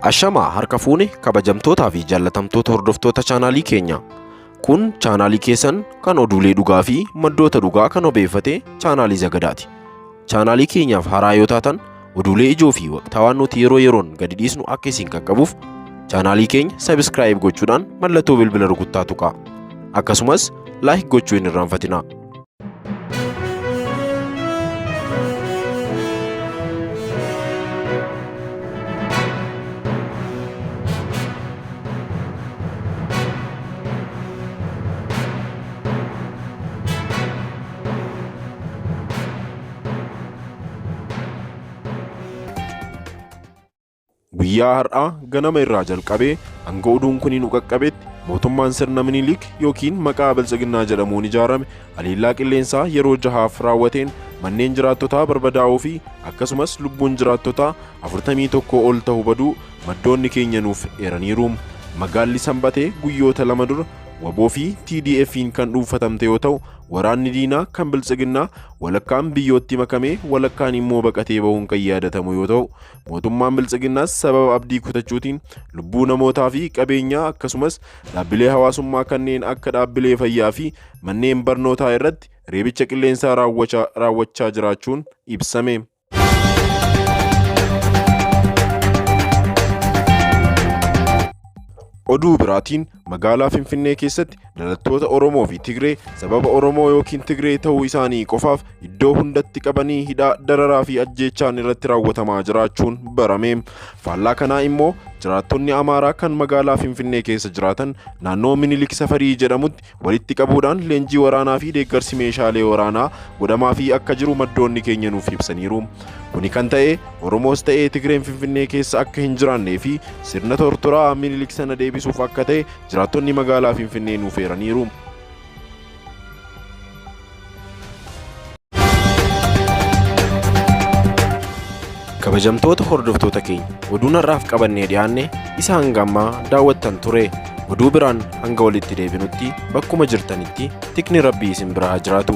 Ashamaa harka fuune kabajamtootaa fi jaallatamtoota hordoftoota chaanaalii keenya. Kun chaanaalii keessan kan oduulee dhugaa fi maddoota dhugaa kan obeeffate chaanaalii Zagadaati. Chaanaalii keenyaaf haaraa yoo taatan oduulee ijoo fi waqtaawaa nuti yeroo yeroon gadi dhiisnu akka isin qaqqabuuf chaanaalii keenya sabiskiraayib gochuudhaan mallattoo bilbila rukuttaa tuqaa. Akkasumas laayik gochuu hin irraanfatinaa. Guyyaa har'aa ganama irraa jalqabee hanga oduun kun nu qaqqabetti mootummaan sirna Minilik yookiin maqaa Biltsiginnaa jedhamuun ijaarame haleellaa qilleensaa yeroo jahaaf raawwateen manneen jiraattotaa barbadaa'uu fi akkasumas lubbuun jiraattotaa 41 ol ta'u baduu maddoonni keenya nuuf eeraniiru. Magaalli Sanbatee guyyoota lama dura waboo fi TDF'n kan dhuunfatamte yoo ta'u, waraanni diinaa kan Biltsiginnaa walakkaan biyyootti makamee walakkaan immoo baqatee bahuun kan yaadatamu yoo ta'u, mootummaan Biltsiginnaas sababa abdii kutachuutiin lubbuu namootaa fi qabeenyaa akkasumas dhaabbilee hawaasummaa kanneen akka dhaabbilee fayyaa fi manneen barnootaa irratti reebicha qilleensaa raawwachaa jiraachuun ibsame. Oduu biraatiin magaalaa Finfinnee keessatti dhalattoota Oromoo fi Tigree sababa Oromoo yookiin Tigree ta'uu isaanii qofaaf iddoo hundatti qabanii hidhaa, dararaa fi ajjeechaan irratti raawwatamaa jiraachuun barame. Faallaa kanaa immoo jiraattonni Amaaraa kan magaalaa Finfinnee keessa jiraatan naannoo Minilik Safarii jedhamutti walitti qabuudhaan leenjii waraanaa fi deeggarsi meeshaalee waraanaa godhamaafii akka jiru maddoonni keenya nuuf ibsaniiru. Kuni kan ta'e Oromoos ta'ee Tigreen Finfinnee keessa akka hin jiraannee fi sirna tortoraa Minilik sana deebisuuf akka ta'e jiraattonni magaalaa Finfinnee nuuf eeraniiru. Kabajamtoota hordoftoota keenya oduun har'aaf qabannee dhiyaanne isa hanga ammaa daawwattan ture. Oduu biraan hanga walitti deebinutti bakkuma jirtanitti tikni Rabbii isin bira haa jiraatu.